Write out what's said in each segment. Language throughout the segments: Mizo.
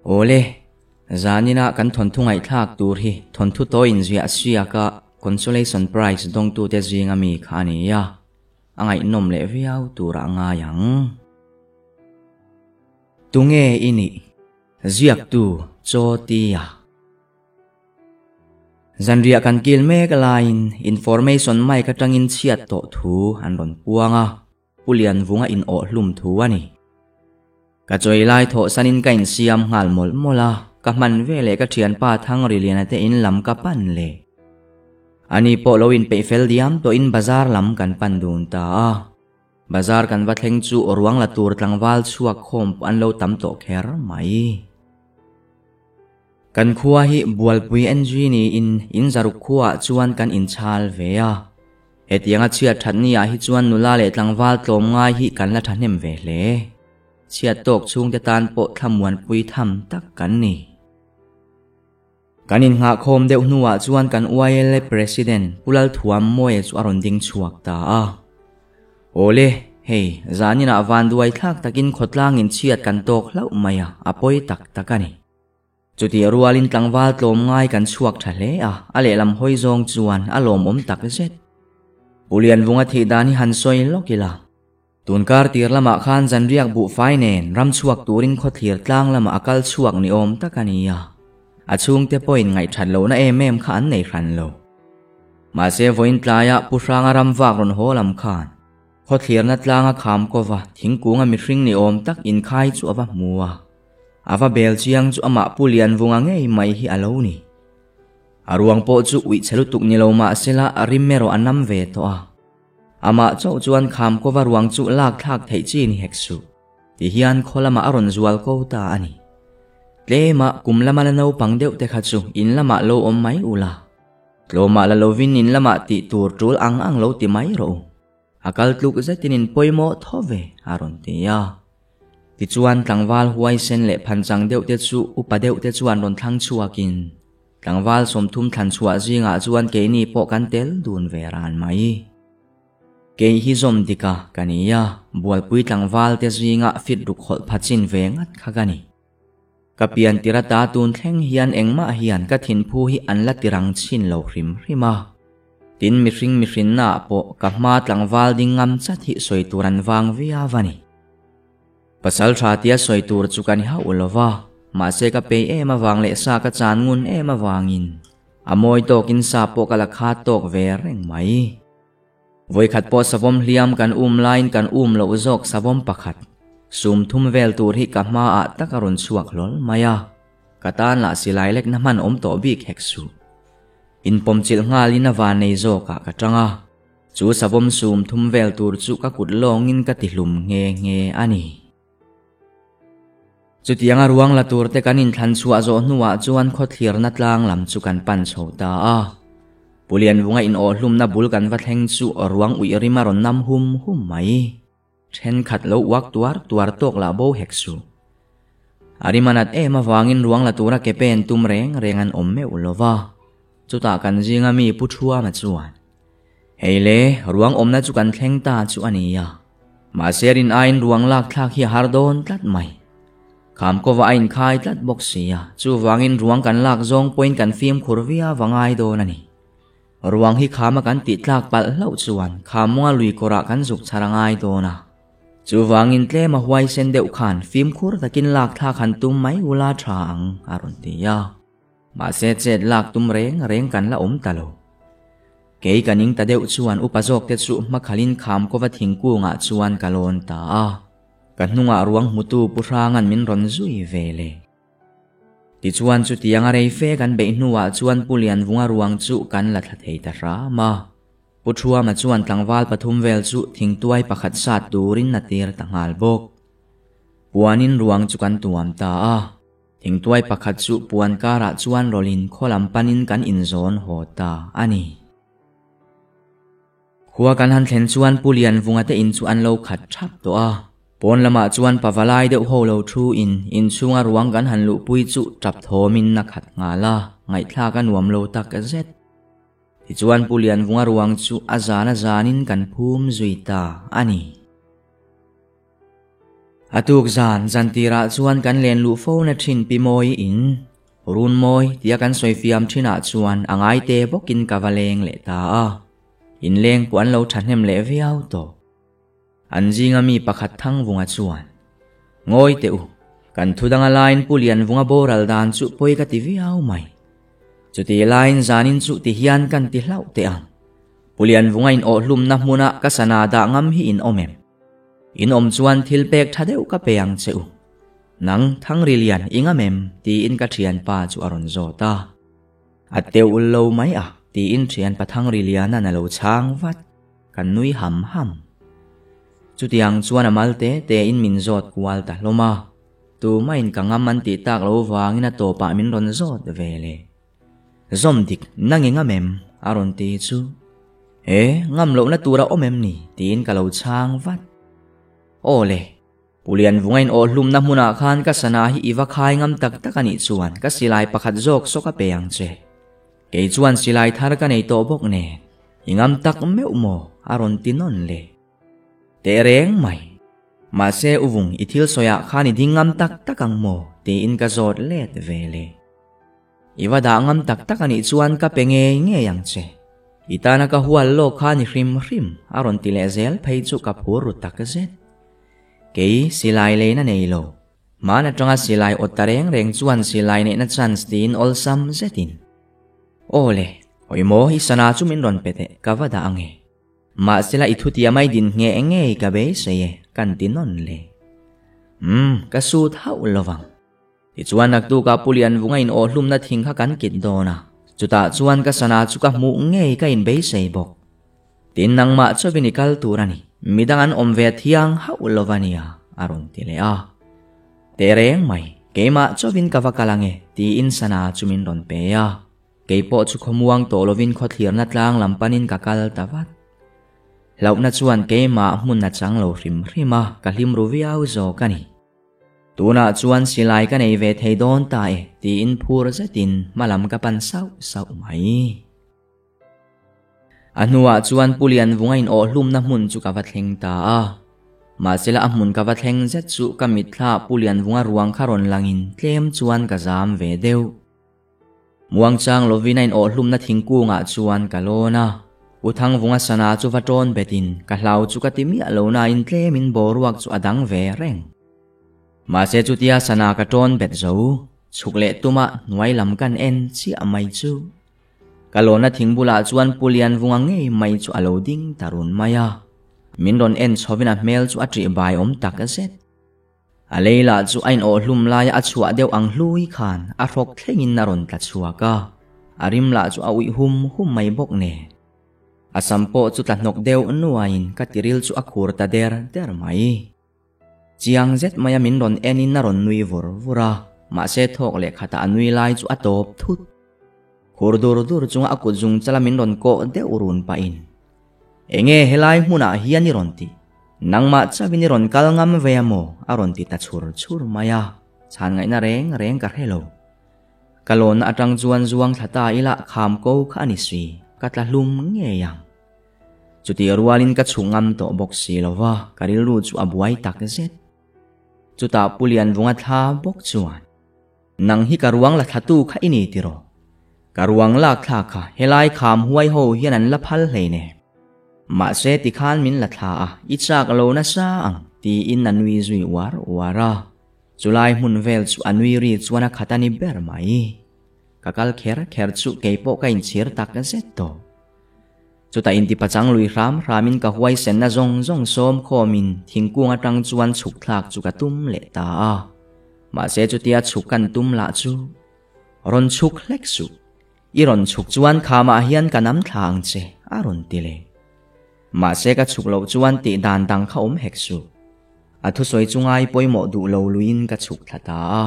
Awle, zanina kan thawnthu ngaihthlak tur hi thawnthu tawi inziah siaka Consolation Prize dawngtute zinga mi kha a ni a, a ngaihnawm leh viau turah a ngai ang. Tunge i nih? Ziaktu Chaw Tia. Zanriah kan kil mek laiin information mic atangin chhiat tawh thu an rawn puang a, Pu Lianvunga in awh hlum thu a ni. Ka chawi lai thawh sanin ka insiam nghal mawlh mawlh a, ka hman veleh ka thianpa Thangriliana te in lam ka pan leh. Ani pawh lo inpeih fel diam tawhin bazar lam kan pan dun ta a. Bazar kan va thleng chu ruang la tur tlangval chhuak khawm pawh an lo tam tawh kher mai. Kan khua hi Bualpui NG niin in zaruk khuaah chuan kan inchhal ve a. Hetianga chhiat that niah hi chuan nula leh tlangval tlawm ngai hi kan la thahnem ve hle. Chhiat tawk chhungte tan pawh thlamuanpui tham tak kan ni. Kan innghahkhawm deuh hnuah chuan kan YLA President Pu Lalthuam Mawia chu a rawn ding chhuak ta a. Awle, hei, zaninah vanduai thlak takin khawtlangin chhiat kan tawk hlauh mai a, a pawi tak tak a ni. Chutih rualin tlangval tlawm ngai kan chhuak tha hle a, a lehlam hawi zawng chuan a lawmawm tak zet. Pu Lianvunga thih dan hi han sawi lawk ila. Tunkar tir lamah khan zanriak buhfai nen ram chhuak turin khawthlir tlang lamah a kal chhuak ni awm tak a ni a. A chhungte pawhin ngaihthat lohna em em kha an nei hran lo. Mahse vawiin tlaiah Pu Hranga ram vak rawn haw lam khan khawthlirna tlanga kham kova thingkunga mihring ni awm tak inkhai chu a va hmu a. A va bel chiang chu amah Pu Lianvunga ngei mai hi a lo ni. A ruang pawh chu uih chhe lutuk ni lo mahsela a rim erawh a nam ve tawh a. Amah chauh chuan kham kova ruang chu lak thlak theih chi ni hek suh. Ti hian khaw lamah a rawn zual ko ta a ni. Tlema kum lama la naupang deuh te kha chu in lamah lo awm mai ula. Tlawmah la lovin in lamah tih tur tul ang ang lo ti mai rawh u. A kal tluk zetin in pawimawh thaw ve, a rawn ti a. Tichuan tlangval huaisen leh phanchang deuh te chu upa deuh te chuan rawn thlang chhuakin tlangval 30 thlan chhuah zingah chuan keini pawh kan tel dun ve ran mai. Kei hi zawm dika ka ni a, bualpui tlangval te zinga fit ruk hawlh pha chin ve ngat kha ka ni. Ka pian tir ata tun thleng hian engmah hian ka thinphu hi an la tirang chhin lo hrim hrim a. Tin mihring mihrinna ah pawh ka hma tlangval ding ngam chat hi sawi tur an vang viau a ni. Pasal tha tia sawi tur chu ka ni hauh lo va, mahse ka pei em avang leh sa ka chan ngun em avangin a mawi tawkin sa pawh ka la khat tawk ve reng mai. Vawikhat pawh savawm hliam kan um laiin kan um loh zawk savawm pakhat, sum thum vel tur hi ka hmaah tak a rawn chhuak hlawl mai a, ka tan lah silai lekna hman awm tawh bik hek suh. Inpawmchilh nghalin a van nei zawkah ka tang a, chu savawm sum thum vel tur chu ka kut lawngin ka tihlum nghe nghe a ni. Chutianga ruang la turte kan inthlan chhuah zawh hnuah chuan khawthlirna tlang lam chu kan pan chho ta a. Pu Lianvunga inawhhlumna bul kan va thleng chu ruang uih rim a rawn nam hum hum mai. Thenkhat lo uak tuar tuar tawk lah bo hek suh. A rim a nat em avangin ruang la tura ke pen tum reng reng an awm meuh lo va. Chutah kan zinga mi Pu Thuama chuan, Hei le, ruang awmna chu kan thleng ta chu a ni a. Mahse rin aiin ruang lak thlak hi a har dawn tlat mai. Kham kova a inkhai tlat bawk si a, chuvangin ruang kan lak zawng pawhin kan fimkhur viau a ngai dawn a ni. Ruang hi khama kan tih tlak palh hlauh chuan khamunga lui kawrah kan zuk chhar a ngai dawn a. Chuvangin tlema huaisen deuh khan fimkhur takin lak thlak han tum mai ula tha ang, a rawn ti a. Mahse chet lak tum reng reng kan la awm ta lo. Kei ka ning ta deuh chuan upa zawk te chu hmakhalin kham kova thingkungah chuan ka lawn ta a. Ka hnungah ruang hmutu Pu Hranga'n min rawn zui ve le. Tichuan chutianga rei fe kan beih hnuah chuan Pu Lianvunga ruang chu kan la thla thei ta hram a. Pu Thuama chuan tlangval pathum vel chu thingtuai pakhat sat turin a tir ta nghal bawk. Puanin ruang chu kan tuam ta a. Thingtuai pakhat chu puan karah chuan rawlin khaw lam panin kan inzawn haw ta a ni. Khua kan han thlen chuan Pu Lianvunga te in chu an lo khat thap tawh a. Pawn lamah chuan pavalai deuh ho lo thu in inchhunga ruang kan han luhpui chu tap thawmin a khat nghal a, ngaihthlak a nuam lo tak zet. Tichuan Pu Lianvunga ruang chu a zan a zanin kan phum zui ta a ni. A tuk zan zan tirah chuan kan len luh fo na thin Pi Mawi in Run Mawi tia kan sawi fiam thinah chuan a ngai te bawkin ka va leng leh ta a. Inleng pawh an lo thahnem leh viau tawh. An zinga mi pakhat Thangvunga chuan, Ngawi teh u, kan thu danga laiin Pu Lianvunga boral dan chu pawi ka ti viau mai. Chuti laiin zanin chu ti hian kan ti hlauh teh ang. Pu Lianvunga in awhhlumna hmuna ka sana dah ngam hi in awm em? In awm chuan thil pek tha deuh ka pe ang che u. Nang Thangrilian i ngam em? tiin ka thianpa chu a rawn zawt a. A teuh lo mai a, tiin thianpa Thangriliana'n a lo chhang vat. Kan nui ham ham. Chutiang chuan a mal te te in min zawt kual ta hlawm a. Tumahin ka ngam an tih tak lo vangin a tawpah min rawn zawt ve le. Zawm dik nang i ngam em? a rawn ti chu. E, ngam lohna tur a awm em ni? tiin ka lo chhang vat. Aw le, Pu Lianvunga in aw hlumna hmunah khan ka sana hi i va khai ngam tak tak a nih chuan ka silai pakhat zawk saw ka pe ang che. Kei chuan silai thar ka nei tawh bawk nen, i ngam tak meuh maw? a rawn ti nawn le. Teh reng mai. Mahse u vung i thil sawiah khan i ding ngam tak tak ang maw? tiin ka zawt let ve le. I va dah ngam tak tak a nih chuan ka pe ngei ngei ang che. I tana ka hual lawk kha ni hrim hrim a rawn ti leh zel phei chu ka phur ru tak zet. Kei silai leina nei lo. Hmaan atanga silai awt ta reng reng chuan silai neihna chance tiin awlsam zetin. Aw le, hawi maw i sana chu min rawn pe teh, ka va dah ange. Mahsela i thutiam ai din nge ngei ka beisei e, kan ti nawn le. Umm, ka sut hauh lovang. Tichuan naktukah Pu Lianvunga in aw hlumna thing kha kan kit dawn a, chutah chuan ka sana chu ka hmuh ngei ka inbeisei bawk. Tin nangmah chauhin i kal tur a ni, midang an awm ve thiang hauh lo va nia, a rawn ti leh a. Teh reng mai, keimah chauhin ka va kal ange, tiin sana chu min rawn pe a. Keipawh chu khawmuang tawh lovin khawthlirna tlang lam panin ka kal ta vat. Hlauhna chuan keimah hmun a chang lo hrim hrim a, ka hlim ru viau zawk a ni. Tunah chuan silai ka nei ve thei dawn ta e tiin phur zetin hmalam ka pan sauh sauh mai. A hnuah chuan Pu Lianvunga in awhhlumna hmun chu ka va thleng ta a. Mahsela a hmun ka va thleng zet chu ka mitthla Pu Lianvunga ruang kha rawn langin tlem chuan ka zam ve deuh. Muangchang lovin a in awhhlumna thingkungah chuan ka lawn a. U Thangvunga sana chu va tawn betin ka hlau chu ka ti miah lo nain tlemin boruak chu a dang ve reng. Mahse chutia sana ka tawn bet zo, chhuk leh tuma hnuai lam kan en chiah mai chu. Ka lawnna thing bulah chuan Pu Lianvunga ngei mai chu a lo ding ta run mai a. Min rawn en chhovin a hmel chu a ṭihbai awm tak zet. A lei lah chu a inawhhlum laia a chhuah deuh ang hlui khan a hrawk thlengin a rawn tla chhuak a, a rim lah chu a uih hum hum mai bawk nen. A sam pawh chu tla hnawk deuh nuaiin ka tiril chu a khur ta der der mai. Chiang zet maia min rawn enin a rawn nui vur vur a, mahse thawk leh khatah a nui lai chu a tawp thut. Khur dur dur chunga a kut zung chala min rawn kawh deuh run pahin, Enge helai hmunah hian i rawn tih? Nangmah chauhin i rawn kal ngam ve a maw? a rawn ti ta chhur chhur mai a, chhan ngaihna reng reng ka hre lo. Ka lawnna atang chuan zuang thla ta ila kham ko kha a ni si, ka tla hlum ngei ang. Chutih rualin ka chhuk ngam tawh bawk si lo va, ka rilru chu a buai tak zet. Chutah Pu Lianvunga thla bawk chuan. Nang hi ka ruang la thlatu kha i ni tiraw? Ka ruang lak thla kha helai kham huai ho hian an la phal hlei ne. Mahse tikhan min la thla a, i chak lo nasa ang, tiin a nui zui uar uar a. Chulai hmun vel chu a nui ri chuan a khat a ni ber mai. Ka kal kher kher chu keipawh ka inchhir tak zet tawh. Chutah intipachang lui hram hramin ka huaisenna zawng zawng sawm khawmin thingkung atang chuan chhuk thlak chu ka tum leh ta a. Mahse chutia chhuk kan tum lah chu rawn chhuk hlek suh. I rawn chhuk chuan khamah hian ka nam thla ang che, a rawn ti leh. Mahse ka chhuk loh chuan tih dan dang kha awm hek suh. A thusawi chu ngai pawimawh duh lo luiin ka chhuk thla ta a.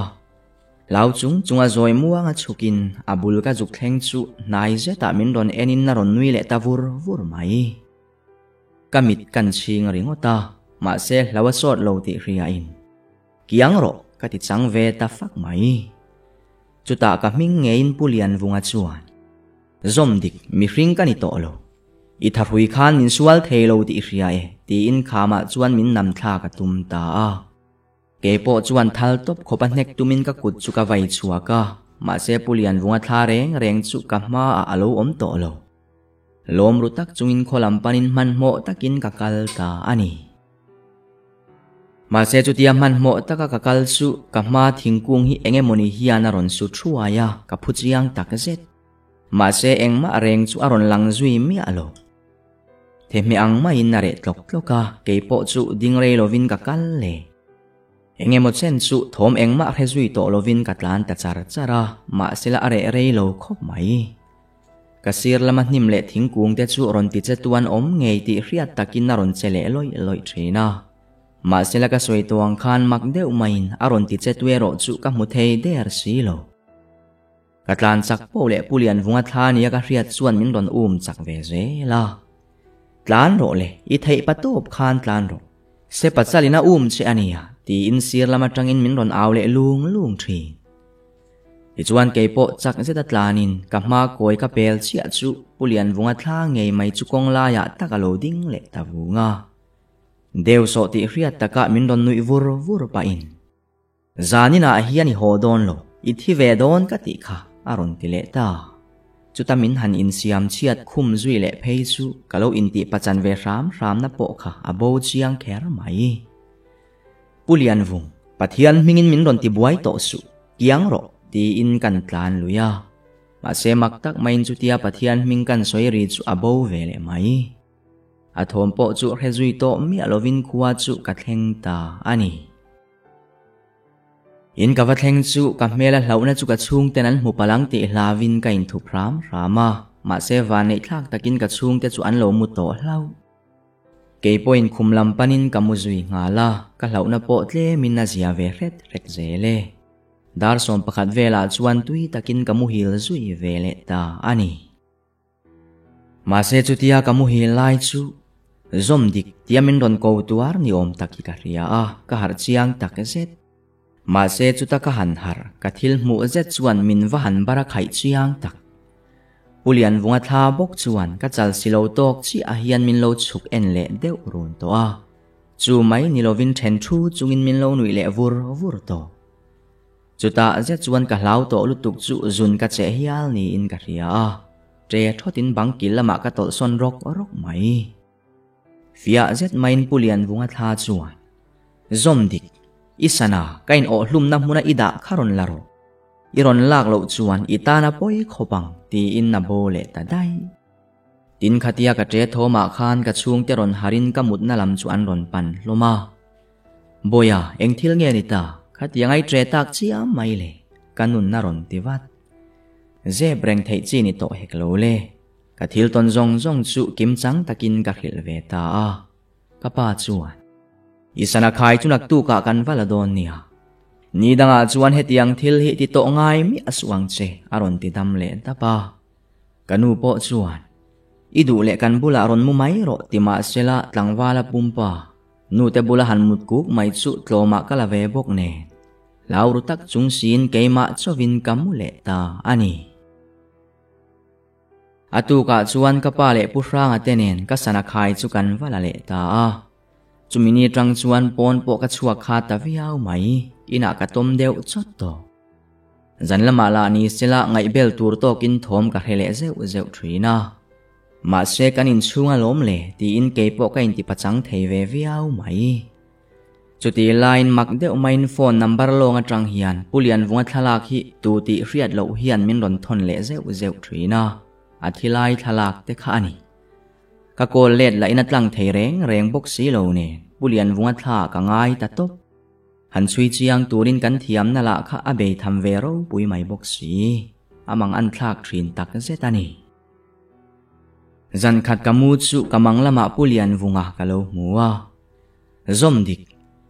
Hlau chung chunga zawi muanga chhukin a bul ka zuk thleng chu hnai zetah min rawn enin a rawn nui leh ta vur vur mai. Ka mit kan chhing ringawt a, mahse hlau a sawt lo tih hriain, Kiang rawh ka ti chang ve ta fak mai. Chutah ka hming ngeiin Pu Lianvunga chuan, Zawm dik, mihring ka ni tawh lo. I thahrui khan min sual thei lo tih hria e, tiin khamah chuan min nam thlak a tum ta a. Keipawh chuan thal tawp khawpa hnek tumin ka kut chu ka vai chhuak a, mahse Pu Lianvunga thla reng reng chu ka hmaah a lo awm tawh lo. Lawm ru tak chungin khaw lam panin hmanhmawh takin ka kal ta a ni. Mahse chutia hmanhmawh taka ka kal chu ka hma thingkung hi eng emawni hian a rawn su thuai a, ka phu chiang tak zet. Mahse engmah reng chu a rawn lang zui miah lo. Thehmeh ang maiin a reh tlawk tlawk a, kei pawh chu ding rei lovin ka kal le. Eng emaw chen chu thawm engmah hre zui tawh lovin ka tlan ta char char a, mahsela a reh rei lo khawp mai. Ka sir lama hnim leh thingkung te chu rawn ti che tuan awm ngei tih hriat takin a rawn che leh lawih lawih thin a. Mahsela ka sawi tawh ang khan mak deuh maiin a rawn ti che tu erawh chu ka hmu thei der si lo. Ka tlan chak poh leh Pu Lianvunga thla nia ka hriat chuan min rawn um chak ve zel a. Tlan rawh le, i theih pa tawp khan tlan rawh. Se pachalin a um che a nia, tiin sir lam atangin min rawn au leh lung lung thin. Tichuan kei pawh chak zeta tlanin ka hma kawi ka pel chiah chu Pu Lianvunga thla ngei mai chu kawng laiah tak a lo ding leh ta vung a. Deu sawh tih hriat takah min rawn nuih vur vur pahin. Zaninah hian i haw dawn lo, i thi ve dawn ka tih kha, a rawn ti leh ta. Chuta min han insiam chhiat khum zui leh phei chu ka lo intih pachan ve hram hramna pawh kha a bo chiang kher mai. Pu Lianvung, Pathian hmingin min rawn ti buai tawh suh, kiang rawh, tiin kan tlan lui a. Mahse mak tak maiin chutia Pathian hming kan sawi ri chu a bo ve leh mai. A thawm pawh chu hre zui tawh miah lovin khua chu ka thleng ta a ni. In ka va thleng chu ka hmela hlauhna chu ka chhungten an hmu palang tih hlavin ka inthup hram hram a, mahse vanneih thlak takin ka chhungte chu an lo mu tawh hlauh. Kei pawhin khum lam panin ka mu zui nghal a, ka hlauhna pawh tlemin a zia ve hret hret zel e. Dar 11 velah chuan tui takin ka muhil zui ve leh ta a ni. Mahse chutia ka muhil lai chu zawm dik tia min rawn ko tuar ni awm tak hi ka hria a, ka harh chiang tak zet. Mahse chuta ka han harh, ka thil hmuh zet chuan min va han bar a khaih chiang tak. Pu Lianvunga thla bawk chuan ka chal si lo tawk chiah hian min lo chhuk en leh deuh run tawh a. Chu mai ni lovin then thu chungin min lo nuih leh vur vur tawh. Chutah zet chuan ka hlau tawh lutuk chu zun ka cheh hial niin ka hria a, ṭe thawtin bang kil lamah ka tawlh sawn rawk rawk mai. Fiah zet maiin Pu Lianvunga thla chuan, Zawm dik, i sana ka in awhhlumna hmuna i dah kha rawn la rawh. I rawn lak loh chuan i tana pawi khawp ang, tiin a bo leh ta daih. Tin khatia ka ṭe thawmah khan ka chhungte rawn harin ka mutna lam chu an rawn pan hlawm a. Bawiha, eng thil nge ni ta? Khatiang ai ṭe tak chiam mai le, ka nunna rawn ti vat. Zep reng theih chi ni tawh hek lo le. Ka thil tawn zawng zawng chu kimchang takin ka hrilh ve ta a. Ka pa chuan, I sana khai chu naktukah kan va la dawn nia. Ni dangah chuan hetiang thil hi ti tawh ngai miah suh ang che, a rawn ti dam leh dap a. Ka nu pawh chuan, I duh leh kan bulah rawn mu mai rawh ti mah sela tlangvala pumpa, nute bula han mut kuk mai chu tlawmah ka la ve bawk nen. Hlau ru tak chung siin keimah chauhin ka mu leh ta a ni. A tukah chuan ka pa leh Pu Hranga te nen ka sana khai chu kan va la leh ta a. Chumi ni tang chuan pawn pawh ka chhuak kha ta viau mai, inah ka tawm deuh chawt tawh. Zan lamah lah ni sela ngaihbel tur tawkin thawm ka hre leh zeuh zeuh thin a. Mahse kan inchhung alawm le tiin keipawh ka intipachang thei ve viau mai. Chutih laiin mak deuh maiin phone number lawng atang hian Pu Lianvunga thlalak hi tu tih hriat loh hian min rawn thawn leh zeuh zeuh thin a, a thilai thlalak te kha a ni. Ka call let lahin a tlang thei reng reng bawk si lo nen Pu Lianvunga thla ka ngai ta tawp. Han chhui chiang turin kan thiamna lah kha a bei tham ve ropui mai bawk si, a mang an thlak thin tak zet a ni. Zan khat ka mu chu ka mang lamah Pu Lianvunga ka lo hmu a. Zawm dik,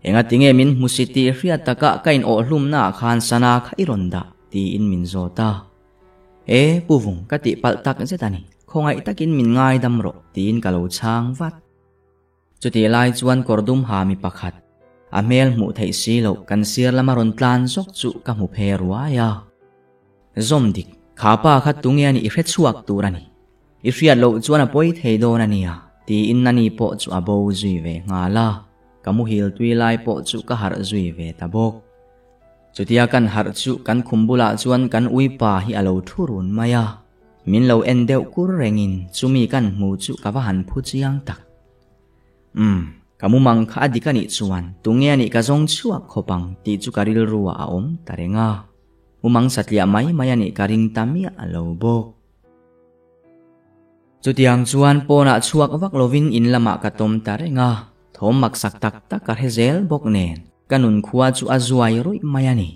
enga tinge min hmu si tih hriat takah ka in awhhlumna ah khan sana kha i rawn dah tiin min zawt a. E, Pu Vung, ka tih palh tak zet a ni, khawngaih takin min ngaidam rawh tiin ka lo chhang vat. Chutih lai chuan kawr dum ha mi pakhat, a hmel hmuh theih si loh kan sir lama rawn tlan zawk chu ka hmu phe ruai a. Zawm dik, kha pa kha tunge a nih i hre chhuak tur a ni. I hriat loh chuan a pawi thei dawn a nia, tiin ani pawh chu a bo zui ve nghal a. ka muhil tui lai pawh chu ka harh zui ve ta bawk. Chutia kan harh chu kan khum bulah chuan kan uipa hi a lo thu run mai a, min lo en deuh kur rengin chumi kan hmu chu ka va han phu chiang tak. Umm, ka mumang kha a dik a nih chuan tunge a nih ka zawng chhuak khawp ang tih chu ka rilru ah a awm ta reng a, mumang satliah mai mai a nih ka ring ta miah lo bawk. Chutiang chuan pawnah chhuak vak lovin in lamah ka tawm ta reng a, thawm maksak tak tak ka hre zel bawk nen ka nun khua chu a zuai ruih mai a ni.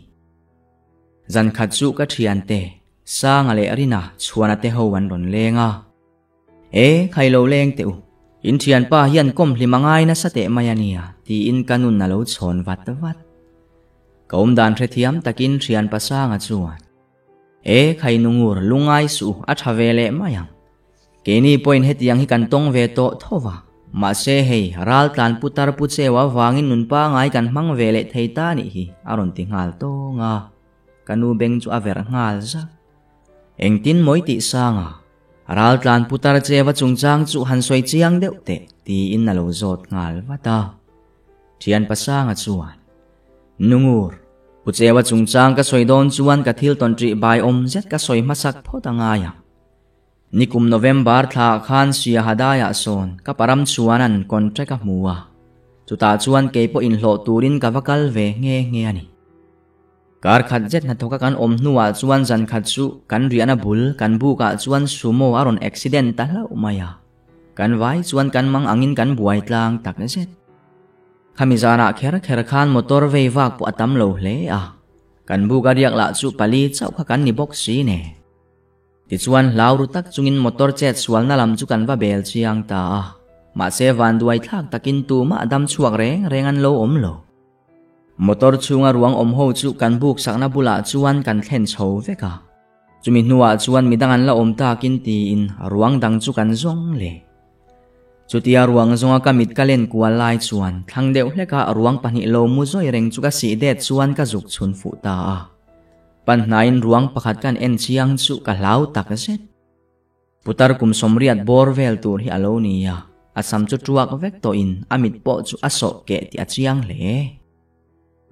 Zan khat chu ka thiante, Sanga leh Rina chhuana te ho an rawn leng a. E, khai lo leng teh u, in thianpa hian kawm hlim a ngai nasa teh mai a nia, tiin ka nun a lo chhawn vat vat. Ka awmdan hrethiam takin thianpa Sanga chuan, E khai nungur lungai suh a tha ve leh mai ang. Keini pawhin hetiang hi kan tawng ve tawh tho va, mahse hei ral tlan putar pu cheu avangin nun pangai kan hmang ve leh thei ta nih hi a rawn ti nghal tawng a, ka nu beng chu a verh nghal zak. Engtin mawi tih sang a, ral tlan putar cheua chungchang chu han sawi chiang deuh teh tiin a lo zawt nghal vat a. Thian pasanga chuan, Nungur, Pu Cheua chungchang ka sawi dawn chuan ka thil tawn ṭih bai awm zet ka sawi hmasak phawt a ngai ang. Nikum November thlaah khan Siahadaiah sawn ka param chuanan contract a hmu a, chutah chuan kei pawh inhlawh turin ka va kal ve nghe nghe a ni. Kar khat zet hnathawka kan awm hnuah chuan zan khat chu kan riahna bul kan bukah chuan sumo a rawn accident ta hlauh mai a. Kan vai chuan kan mang angin kan buai tlang tak zet. Khami zanah kher kher khan motor vei vak pawh a tam lo hle a, kan buk a riak lah chu pali chauh kha kan ni bawk si ne. Tichuan hlau ru tak chungin motor chet sualna lam chu kan va bel chiang ta a, mahse vanduai thlak takin tumah dam chhuak reng reng an lo awm lo. Motor chhunga ruang awm ho chu kan buk sakna bulah chuan kan thlen chho vek a. Chumi hnuah chuan midang an la awm takin tiin ruang dang chu kan zawng leh. Chutia ruang zawnga ka mit ka len kual lai chuan thlang deuh hleka ruang pahnih lo mu zawi reng chu ka sih det chuan ka zuk chhun fuh ta a. Panhnaiin ruang pakhat kan en chiang chu ka hlau tak zet. Putar kum sawmriat bawr vel tur hi a lo ni a, a sam chu tuak vek tawhin a mit pawh chu a sawh keh tih a chiang hle.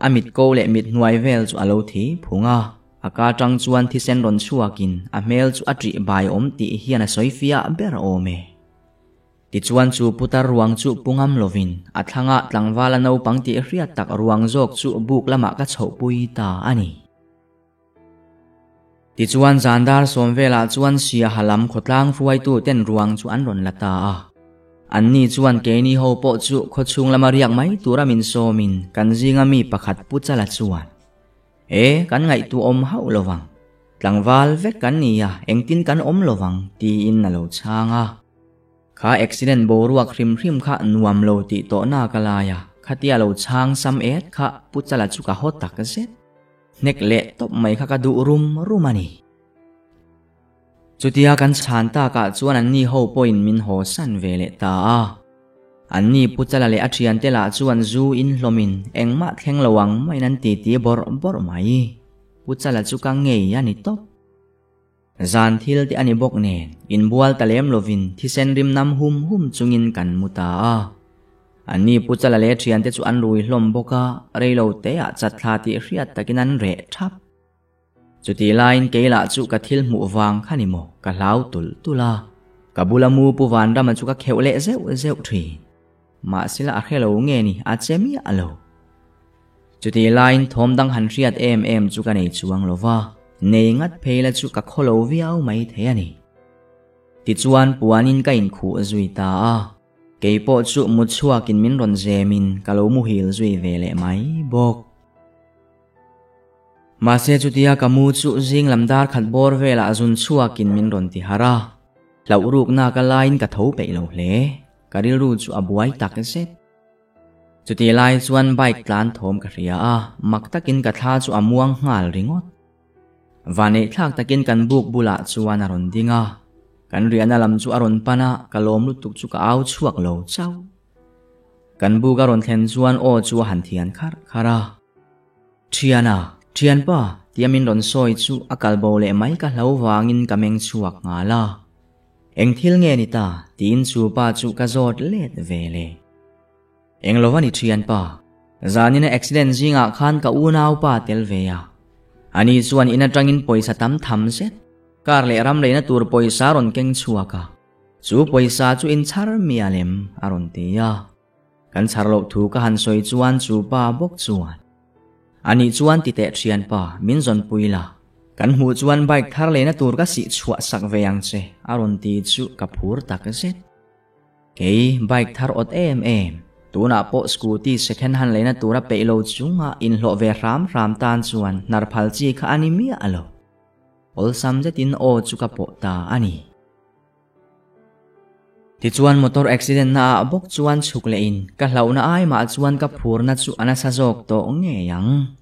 A mit ko leh mit hnuai vel chu a lo thi phung a, a ka tang chuan thisen rawn chhuakin a hmel chu a ṭih bai awm tih hian a sawi fiah ber awm e. Tichuan chu putar ruang chu pu ngam lovin a thlangah tlangvala naupang tih hriat tak ruang zawk chu buk lamah ka chhohpui ta a ni. Tichuan zan dar sawm velah chuan Siaha lam khawtlang hruaitu ten ruang chu an rawn la ta a. Anni chuan keini ho pawh chu khawchhung lama riak mai tura min sawmin kan zinga mi pakhat Pu Chala chuan, E, kan ngaihtuah awm hauh lovang. Tlangval vek kan ni a, engtin kan awm lovang, tiin a lo chhang a. Kha accident boruak hrim hrim kha nuam lo tih tawhna ka lai a, khatia lo chhang sam et kha Pu Chala chu ka haw tak zet. Hnek leh tawp mai kha ka duh rum rum a ni. Chutia kan chhan takah chuan anni ho pawhin min haw san ve leh ta a. Anni Pu Chala leh a thiante lah chuan zu in hlawmin engmah thleng lo ang maiin an titi bawrh bawrh mai. Pu Chala chu ka ngei a ni tawp. Zan thil te a ni bawk nen, inbual ta lem lovin thisen rim nam hum hum chungin kan mu ta a. Anni Pu Chala leh thiante chu an rui hlawm bawk a, reilo teah chatthla tih hriat takin an reh thap. Chutih laiin kei lah chu ka thil hmuh vang kha ni maw, ka hlau tulh tulh a. Ka bula mu Pu Vanrama chu ka kheuh leh zeuh zeuh thin. Mahsela a hre lo nge ni, a che miah lo. Chutih laiin thawm dang han hriat em em chu ka nei chuang lo va, nei ngat phei la chu ka khaw lo viau mai thei a ni. Tichuan puanin ka inkhuh zui ta a, kei pawh chu mut chhuakin min rawn zemin ka lo muhil zui ve leh mai bawk. Mahse chutia ka mu chu zing lam dar khat bawr velah zun chhuakin min rawn ti harh a, hlauh rukna ka laiin ka tho peih lo hle, ka rilru chu a buai tak zet. Chutih lai chuan bike tlan thawm ka hria a, mak takin ka thla chu a muang nghal ringawt. Vaneih thlak takin kan buk bulah chuan a rawn ding a, kan riahna lam chu a rawn pan a, ka lawm lutuk chu ka au chhuak lo chauh. Kan buk a rawn thlen chuan aw chu a han thian kharh kharh a. Thiana, thianpa, tia min rawn sawi chu a kalbo leh mai ka hlo vangin ka meng chhuak nghal a. Eng thil nge ni ta? tiin chu pa chu ka zawt let ve le. Eng lo a ni thianpa, zanina accident zingah khan ka unaupa tel ve a. Ani chuan in atangin pawisa tam tham zet, car leh ram leina tur pawisa rawn keng chhuak a. Chu pawisa chu in chhar mial em? a rawn ti a. Kan chhar loh thu ka han sawi chuan chu pa bawk chuan, Anih chuan ti teh thianpa, min zawnpui la. Kan hmuh chuan bike thar leina tur ka sih chhuah sak ve ang che, a rawn ti chu ka phur tak zet. Kei bike thar awt em em, tunah pawh scooty second hand leina tura peih lo chunga inhlawh ve hram hram tan chuan hnar phal chi kha a ni miah lo. Awlsam zetin aw chu ka pawh ta a ni. Tichuan motor accident na ah bawk chuan chhuk leh in ka hlauhna ai mah chuan ka phurna chu a nasa zawk tawh ngei ang.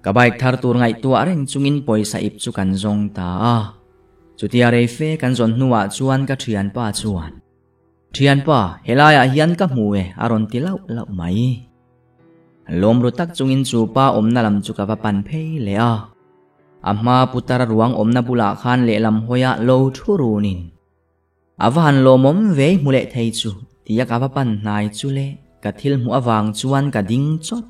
Ka bike thar tur ngaihtuah reng chungin pawisa ip chu kan zawng ta a. Chutia rei fe kan zawn hnuah chuan ka thianpa chuan, Thianpa, helaiah hian ka hmu e, a rawn ti lauh lauh mai. Lawm ru tak chungin chu pa awmna lam chu ka va pan phei leh a. A hma putara ruang awmna bulah khan lehlam hawiah lo thu runin, A va han lawmawm ve i hmu leh thei chu, tia ka va pan hnai chu le, ka thil hmuh avang chuan ka ding chawt.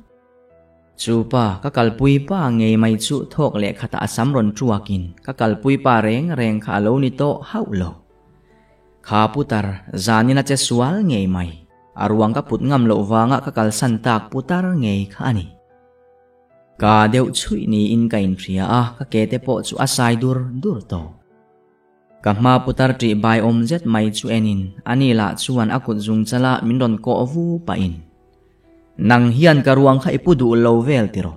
Chu pa, ka kalpui pa ngei mai chu thawk leh khatah a sam rawn tuakin ka kalpui pa reng reng kha a lo ni tawh hauh lo. Kha putar, zanin a che sual ngei mai, a ruang ka put ngam loh vanga ka kalsan tak putar ngei kha a ni. Ka deuh chhuih niin ka inhria a, ka ke te pawh chu a sai dur dur tawh. Ka hma putar ṭih bai awm zet mai chu enin ani lah chuan a kut zung chala min rawn kawh vu pahin, Nang hian ka ruang kha i pu duh lo vel tiraw?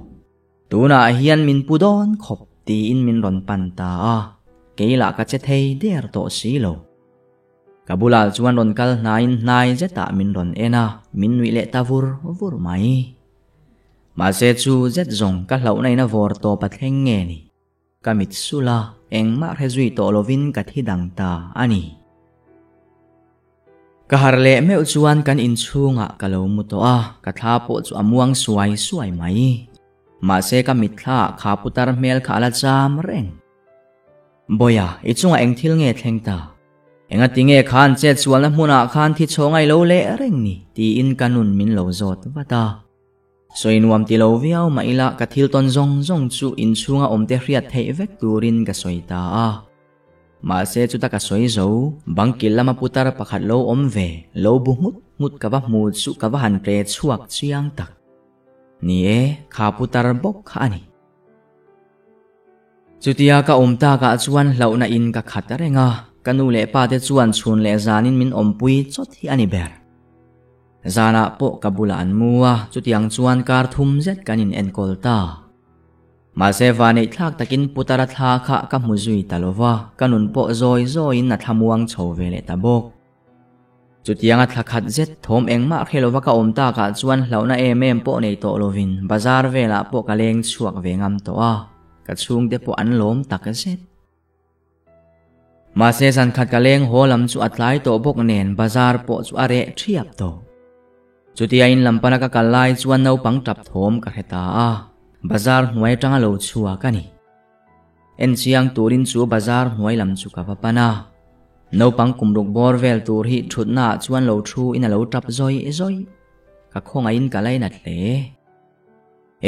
Tunah hian min pu dawn khawp tiin min rawn pan ta a, kei lah ka che thei der tawh si lo. Ka bulah chuan rawn kal hnaiin hnai zetah min rawn en a, min nuih leh ta vur vur mai. Mahse chu zet zawng ka hlauhna in a vawr tawp a thleng nge ni? Ka mit sulh a, engmah hre zui tawh lovin ka thi dang ta a ni. Ka harh leh meuh chuan kan inchhungah ka lo mu tawh a, ka thla pawh chu a muang suai suai mai. Mahse ka mitthlaah kha putar hmel kha a la cham reng. Bawiha, i chungah eng thil nge thleng ta? Engati nge khan chet sualna hmunah khan thi chhaw ngai lo leh reng ni? tiin ka nun min lo zawt vat a. Sawi nuam ti lo viau mah ila ka thil tawn zawng zawng chu inchhunga awmte hriat theih vek turin ka sawi ta a. Mahse chuta ka sawi zo, bangkil lama putar pakhat lo awm ve, lo bu nghut nghut ka va hmu chu ka va han tle chhuak chiang tak. Ni e, kha putar bawk kha a ni. Chutia ka awm takah chuan hlauhna in ka khat reng a, ka nu leh pa te chuan chhun leh zanin min awmpui chawt hi a ni ber. Zanah pawh ka bulah an mu a, chutiang chuan kar thum zet kan in enkawl ta. Mahse vaneih thlak takin Putara thla kha ka hmu zui ta lo va, ka nun pawh zawi zawiin a thlamuang chho ve leh ta bawk. Chutianga thla khat zet thawm engmah hre lova ka awm takah chuan hlauhna em em pawh nei tawh lovin bazar velah pawh ka leng chhuak ve ngam tawh a, ka chhungte pawh an lawm tak zet. Mahse zan khat ka leng haw lam chu a tlai tawh bawk nen bazar pawh chu a reh thiap tawh. Chutia in lam pana ka kal lai chuan naupang tap thawm ka hre ta a, bazar hnuai atanga lo chhuak a ni. En chiang turin chu bazar hnuai lam chu ka va pan a, naupang kum ruk bawr vel tur hi thutna ah chuan lo thu in a lo tap zawi zawi. Ka khawngaihin ka lainat hle.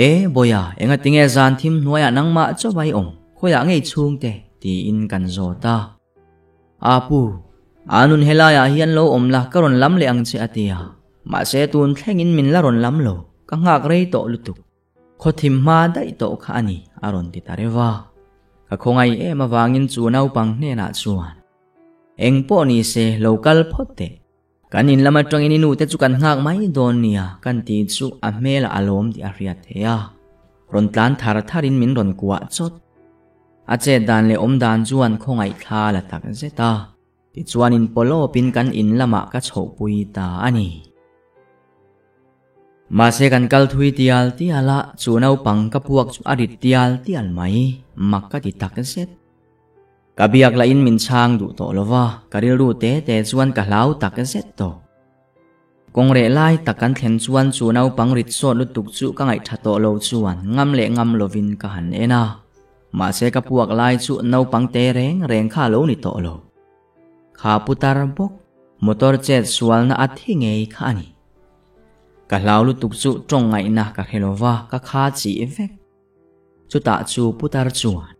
E, Bawiha, engatinge zan thim hnuaiah nangmah chauh i awm? Khawiah ngei chhungte? tiin kan zawt a. A pu, a nun helaiah hian lo awm la, ka rawn lam leh ang che a ti a. Mahse tun thlengin min la rawn lam lo, ka nghak rei tawh lutuk. Khaw thim hma daih tawh kha a ni, a rawn ti ta reuh a. Ka khawngaih em avangin chu naupang hnenah chuan, Eng pawh ni se, lo kal phawt teh. Kan in lam atangin i nute chu kan nghak mai dawn nia kan ti chu a hmelah a lawm tih a hriat thei a. Rawn tlan thar tharin min rawn kuah chawt. A chet dan leh awm dan chuan khawngaih thla la tak zet a. Tichuan in pawlawpin kan in lamah ka chhohpui ta a ni. Mahse kan kal thui tial tial a, chu naupang ka puak chu a rit tial tial mai, mak ka ti tak zet. Ka biak lahin min chhang duh tawh lo va, ka rilru te te chuan ka hlau tak zet tawh. Kawng reh lai tak kan thlen chuan chu naupang rit sawt lutuk chu ka ngaihṭha tawh lo chuan ngam leh ngam lovin ka han en a. Mahse ka puak lai chu naupang te reng reng kha a lo ni tawh lo. Kha putar bawk, motor chet sualna a thi ngei kha a ni. Ka hlau lutuk chu tawng ngaihna ka hre lo va, ka kha chih vek. Chutah chu putar chuan,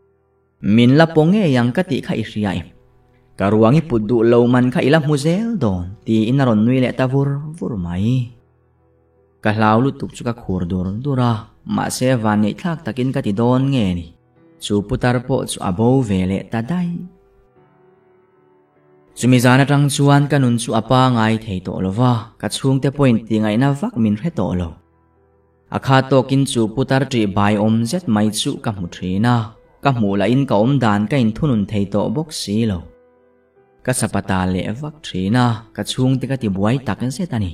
Min la paw ngei ang ka tih kha i hria em? Ka ruang i put duh lo man kha i la hmu zel dawn, tiin a rawn nui leh ta vur vur mai. Ka hlau lutuk chu ka khur dur dur a, mahse van ngeihthlak takin ka ti dawn nge ni? Chu putar pawh chu a bo ve leh ta daih. Chumi zan atang chuan ka nun chu a pangai thei tawh lo va, ka chhungte pawhin tihngaihna vak min hre tawh lo. A kha tawkin chu putar ṭih bai awm zet mai chu ka hmu ṭhin a, ka hmuh lahin ka awm dan ka inthunun thei tawh bawk si lo. Ka sapata leh vak ṭhin a, ka chhungte ka tibuai tak zet a ni.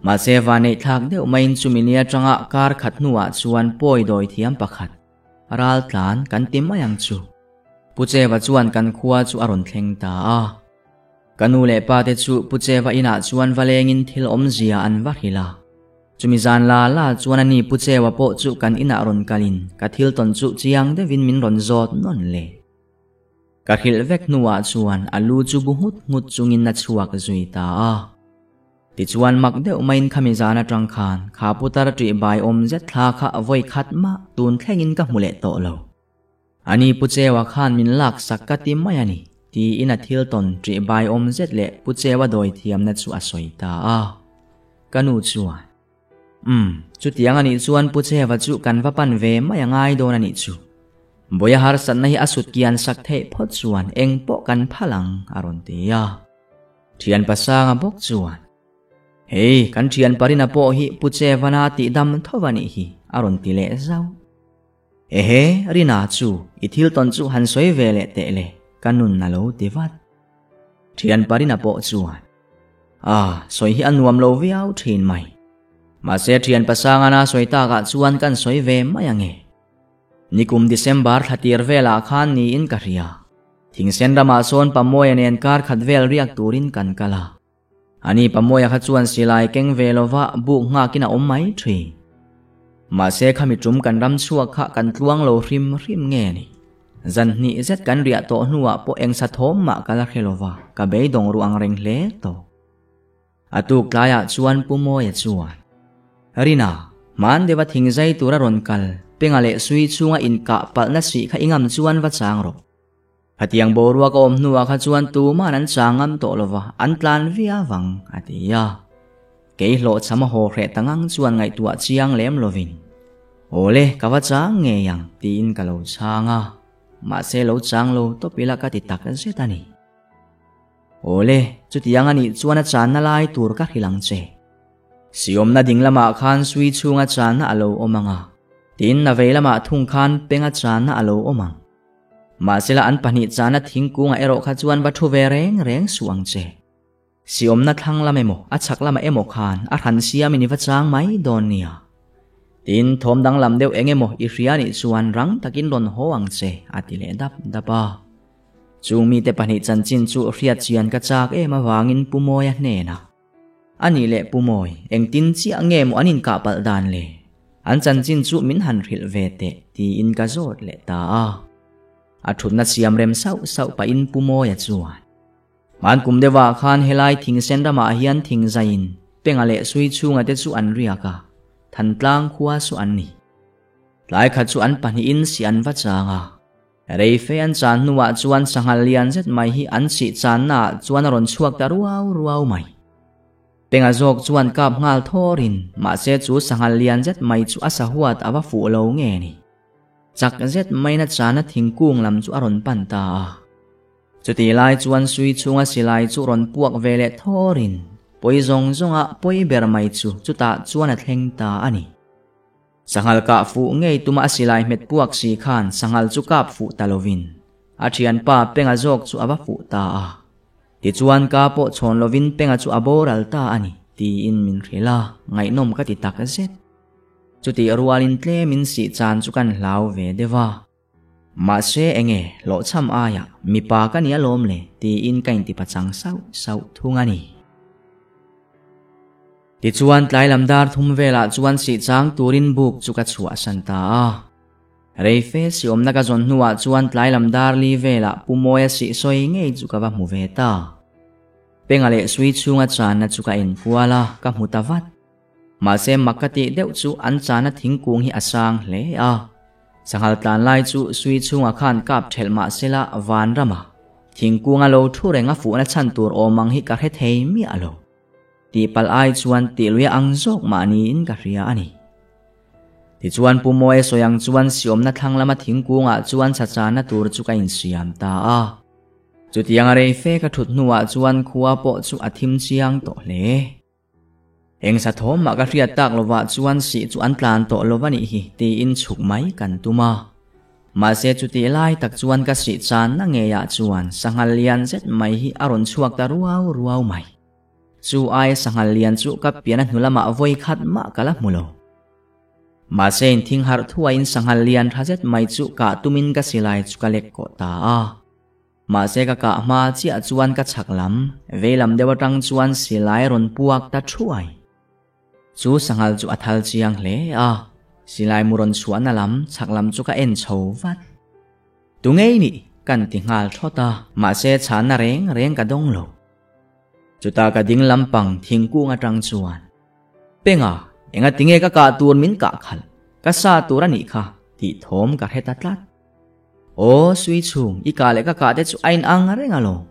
Mahse vaneihthlak deuh maiin chumi ni atanga kar khat hnuah chuan pawi dawi thiam pakhat, ral tlan kan ti mai ang chu. Pu Cheva chuan kan khua chu a rawn thleng ta a. Ka nu leh pa te chu Pu Cheva inah chuan va lengin thil awmzia an va hrilh a. Chumi zan la la chuan ani Pu Chewa pawh chu kan inah rawn kalin ka thil tawn chu chiang deuhin min rawn zawt nawn le. Ka hrilh vek hnuah chuan a lu chu bu nghut nghut chungin a chhuak zui ta a. Tichuan mak deuh maiin khami zan atang khan kha putar ṭih bai awm zet thla kha vawi khat mah tun thlengin ka hmu leh tawh lo. Ani Pu Chewa khan min lak sak ka ti mai a ni, tiin a thil tawn ṭih bai awm zet leh Pu Chewa dawi thiamna chu a sawi ta a. Ka nu chuan, Umm, chutiang a nih chuan Pu Cheva chu kan va pan ve mai a ngai dawn a nih chu. Bawia harsatna hi a sut kian sak theih phawt chuan eng pawh kan phal ang, a rawn ti a. Thian pasanga bawk chuan, Hei, kan thian parina pawh hi Pu Chevana tih dam tho a nih hi, a rawn ti leh zauh. Ehe, Rina chu i thil tawn chu han sawi ve leh teh le, ka nun a lo ti vat. Thian parina pawh chuan, Ah, sawi hi a nuam lo viau thin mai. Mahse thian pasangana sawi takah chuan kan sawi ve mai ange. Nikum December thla tir velah khan niin ka hria. Thingsen ramah sawn Pamuaia nen kar khat vel riak turin kan kal a. Ani Pamuaia kha chuan silai keng ve lova buk nghakin a awm mai thin. Mahse khami tum kan ram chhuak kha kan tluang lo hrim hrim nge ni. Zan hnih zet kan riah tawh hnuah pawh eng sa thawm mah ka la hre lova, ka beidawng ruh ang reng hle tawh. A tuk tlaiah chuan Pu Mawia chuan, Rina, hman deuha thing zai tura rawn kal, Penga leh Sui chhunga inkah palhna sih kha i ngam chuan va chang rawh. Khatiang boruak a awm hnuah kha chuan tuman an chang ngam tawh lova, an tlan viau ang, a ti a. Kei hlawhchham a haw hreh ta ngang chuan ngaihtuah chiang lem lovin, Awle, ka va chang ngei ang, tiin ka lo chhang a. Mahse lo chang lo tawp ila ka ti tak zet a ni. Awle, chutiang a nih chuan a channa lai tur ka hrilh ang che. Siawmna ding lamah khan sui chhunga channa a lo awm ang a, tin na vei lamah thung khan penga channa a lo awm ang. Mahsela an pahnih channa thingkungah erawh kha chuan va thu ve reng reng suh ang che. Siawmna thlang lam emaw, a chhak lamah emaw khan a hran siamin i va chang mai dawn nia. Tin, thawm danglam deuh eng emaw i hria nih chuan rang takin rawn haw ang che, a ti leh dap dap a. Chung mite pahnih chanchin chu hriat chian ka chak em avangin Pu Mawia hnenah, A nih leh Pu Mawi, engtin chiah nge maw an inkah palh dan le? An chanchin chu min han hrilh ve teh, tiin ka zawt leh ta a. A thutna siam rem sauh sauh pahin Pu Mawia chuan, Hman kum deuhah khan helai thingsen ramah hian thingzaiin Penga leh Sui chhunga te chu an riak a, Thantlang khua chu an ni. Tlai khat chu an pahnihin si an va chang a, reife an chan hnuah chuan sanghal lian zet mai hi an sih channaah chuan a rawn chhuak ta ruau ruau mai. Penga zawk chuan kap nghal thawrin mahse chu sanghal lian zet mai chu a sahuat a va fuh lo nge ni. Chak zet maina chana thingkung lam chu a rawn pan ta a. Chutih lai chuan sui chhunga silai chu rawn puak ve leh thawrin pawi zawng zawnga pawi ber mai chu chutah chuan a thleng ta a ni. Sanghal kah fuh ngei tuma a silai hmet puak si khan sanghal chu kap fuh ta lovin a thianpa Penga zawk chu a va fuh ta a. Tichuan ka pawh chhawn lovin Penga chu a boral ta a ni tiin min hrilh a, ngaihnawm ka ti tak zet. Chutih rualin tlemin sih chan chu kan hlau ve deuh a. Mahse enge hlawhchham aia mipa ka ni alawm le tiin ka inti pachang sauh sauh thung a ni. Tichuan tlai lam dar thum velah chuan sih chang turin buk chu ka chhuahsan ta a. Reife siawmna ka zawn hnuah chuan tlai lam dar li velah Pu Mawia sih sawi ngei chu ka va hmu ve ta. Penga leh sui chhunga channa chu ka enkual a, ka hmu ta vat. Mahse mak ka tih deuh chu an chana thingkung hi a sang hle a. Sanghal tlan lai chu sui chhungah khan kap thelh mah sela vanrama thingkung a lo thu reng a fuhna chhan tur awm ang hi ka hre thei miah lo. Tihpalh ai chuan tih lui ang zawk mah niin ka hria a ni. Tichuan Pu Mawia sawi ang chuan siawmna thlang lama thingkungah chuan chachana tur chu ka insiam ta a. Chutiang a rei fe ka thut hnuah chuan khua pawh chu a thim chiang tawh hle. Eng sa thawm mah ka hriat tak lovah chuan sih chu an tlan tawh lo a nih hi tiin chhuk mai kan tum a. Mahse chutih lai tak chuan ka sih channa ngeiah chuan sanghal lian zet mai hi a rawn chhuak ta ruau ruau mai. Chu aia sanghal lian chu ka pian a hnu lamah vawi khat mah ka la hmu lo. Mahse inthing harh thuaiin sanghal lian tha zet mai chu kah tumin ka silai chu ka lek kawh ta a. Mahse ka kah hma chiah chuan ka chhak lam, veilam deuh atang chuan silai rawn puak ta thuai. Chu sanghal chu a thal chiang hle a, silai mu rawn chhuahna lam chhak lam chu ka en chho vat. Tu ngei nih kan ti nghal thawt a, mahse chhahna reng reng ka dawng lo. Chutah ka ding lampang thingkung atang chuan, Penga, enga tinge ka kah tur min kah khalh, ka sa tur a nih kha, tih thawm ka hre ta tlat. Aw, sui chhung, i kah leh ka kah te chu a inang reng alawm.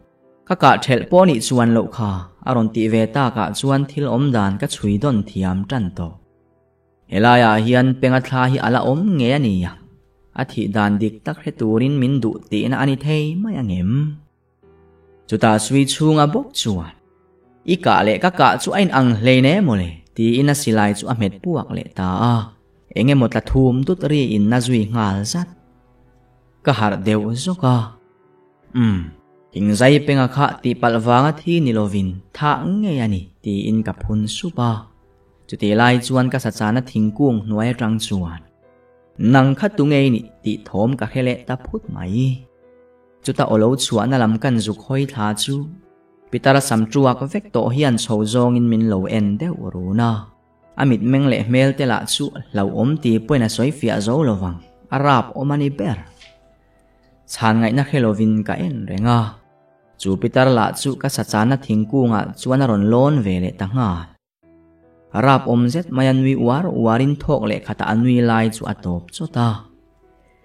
Ka kah thelh pawh nih chuan loh kha, a rawn tih ve takah chuan thil awm dan ka chhui dawn thiam tan tawh. Helaiah hian Penga thla hi a la awm ngei a nia, a thih dan dik tak hre turin min duh tihna a ni thei mai angem? Chutah sui chhunga bawk chuan, I kah leh ka kah chu a inang hlein e mawle, tiin a silai chu a hmet puak leh ta a. Eng emaw tla thum dut riin a zui nghal zat. Ka harh deuh zawk a. Umm, thingzai penga kha tihpalh vanga thi ni lovin thah ngei a ni, tiin ka phun sup a. Chutih lai chuan ka sachana thingkung hnuai atang chuan, Nang kha tu ngei nih tih thawm ka hre leh ta phut mai. Chuta aw lo chhuahna lam kan zuk hawi thla chu Pitar sam tuak vek tawh hian chho zawngin min lo en deuh run a. A mitmeng leh hmel te lah chu hlauhawm ti pawhin a sawi fiah zo lo vang, a rap awm a ni ber. Chhan ngaihna hre lovin ka en reng a. Chu Pitar lah chu ka sachana thingkungah chuan a rawn lawn ve leh ta nghal. Rap awm zet mai a nui uar uarin thawk leh khatah a nui lai chu a tawp chawt a.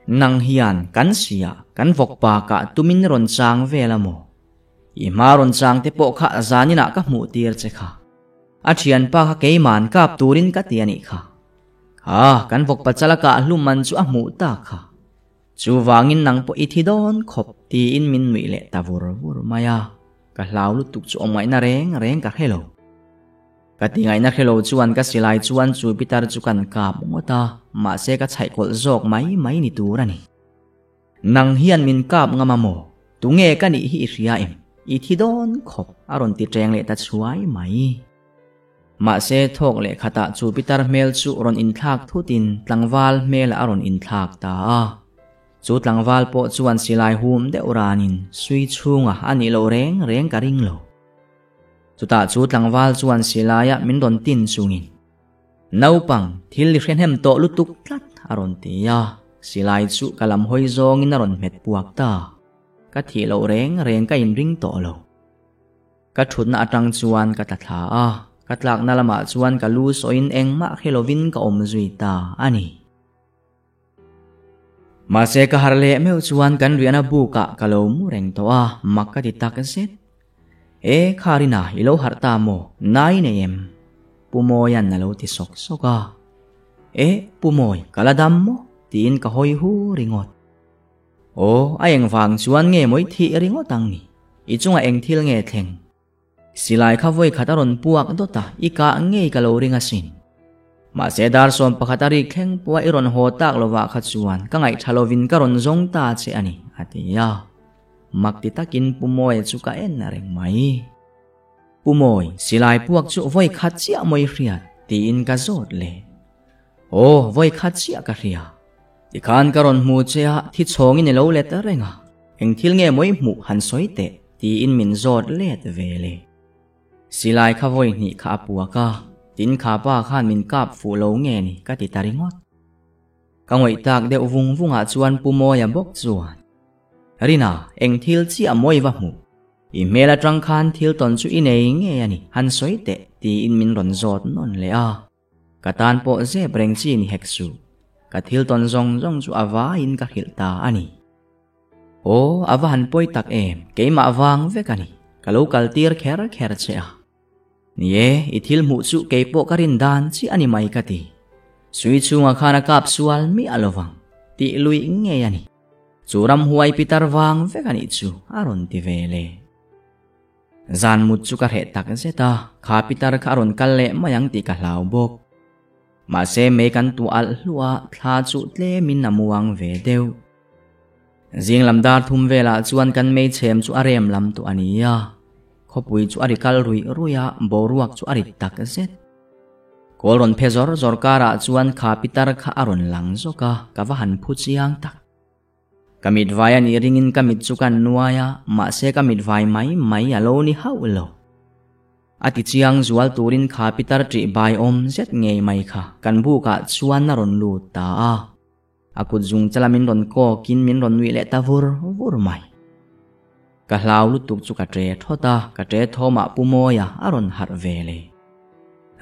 Nang hian kan sia kan vawkpa kah tumin rawn chang vel a maw? I hma rawn chang te pawh kha zaninah ka hmuh tir che kha. A thianpa kha keiman kap turin ka ti a nih kha. Kha kan vawkpa chala kah hlum man chu a hmuh ta kha. Chuvangin nang pawh i thi dawn khawp tiin min nuih leh ta vur vur mai a. Ka hlau lutuk chu awm ngaihna reng reng ka hre lo. Ka ti ngaihna hre lo chuan ka silai chuan chu pitar chu kan kap ngawt a, mahse ka chhaih kawlh zawk mai mai ni tur a ni. Nang hian min kap ngam a maw? Tunge ka nih hi i hria em? I thi dawn khawp a rawn ti ṭeng leh ta chhuai mai. Mahse thawk leh khatah chu pitar hmel chu rawn inthlak thutin tlangval hmelah a rawn inthlak ta a. Chu tlangval pawh chuan silai hum deuh ranin sui chhunga a nih loh reng reng ka ring lo. Chutah chu tlangval chuan silaia min rawn tin chungin, Naupang, thil i hrehnem tawh lutuk tlat, a rawn ti a. Silai chu ka lam hawi zawngin a rawn hmet puak ta. Ka thih loh reng reng ka inring tawh lo. Ka thutna atang chuan ka tla thla a, ka tlakna lamah chuan ka lu sawiin engmah hre lovin ka awm zui ta a ni. Mahse ka harh leh meuh chuan kan riahna bukah ka lo mu reng tawh a, mak ka ti tak zet. E, Kharina, i lo harh ta maw? Nai nei em? Pu Mawia'n a lo ti sawk sawk a. E, Pu Mawi, ka la dam maw? tiin ka hawi hu ringawt. Aw, a engvang chuan nge mawi thih ringawt ang ni? I chungah eng thil nge thleng? Silai kha vawi khat a rawn puak dawt a, i kah ngei ka lo ring asin. Mahse dar 11 a rik thleng pawha i rawn haw tak lovah kha chuan ka ngaihtha lovin ka rawn zawng ta che a ni, a ti a. Mak ti takin Pu Mawia chu ka en reng mai. Pu Mawi, silai puak chu vawi khat chiah mawi hriat, tiin ka zawt leh. Aw, vawi khat chiah ka hria. Tikhan ka rawn hmu che a, thi chhawngin i lo let reng a. Eng thil nge mawi hmuh han sawi teh, tiin min zawt let ve le. Silai kha vawi hnih kha a puak a, tin kha pa khan min kap fuh lo nge ni ka ti ta ringawt. Ka ngawih tak deuh vung vungah chuan Pu Mawia bawk chuan, Rina, eng thil chiah mawi va hmuh? I hmel atang khan thil tawn chu i nei ngei a ni, han sawi teh, tiin min rawn zawt nawn leh a. Ka tan pawh zep reng chi ni hek suh. Ka thil tawn zawng zawng chu a vaiin ka hrilh ta a ni. Aw, a va han pawi tak em, keimah vang vek a ni. Ka lo kal tir kher kher che a. Ni e, i thil hmuh chu kei pawh ka rin dan chiah a ni mai ka ti. Sui chhungah khan a kap sual miah lo vang, tih luih ngei a ni. Chu ramhuai pitar vang vek a nih chu a rawn ti ve le. Zan mut chu ka hreh tak zet a, kha pitar kha a rawn kal leh mai ang tih ka hlau bawk. Mahse mei kan tuah alh hluah a, thla chu tlemin a muang ve deuh. Zing lam dar thum velah chuan kan mei chhem chu a rem lam tawh a ni a, khawpui chu a ri kal ruih ruih a, boruak chu a rit tak zet. Kawl rawn phe zawr zawr karah chuan kha pitar kha a rawn lang zawk a, ka va han phu chiang tak. Ka mitvai a nih ringin ka mit chu ka nuai a, mahse ka mitvai mai mai a lo ni hauh lo. A ti chiang zual turin kha pitar ṭih bai awm zet ngei mai kha kan bukah chuan a rawn lut ta a. A kut zung chala min rawn kawkin min rawn nuih leh ta vur vur mai. Ka hlau lutuk chu ka ṭe thawt a, ka ṭe thawmah Pu Mawia a rawn harh ve le.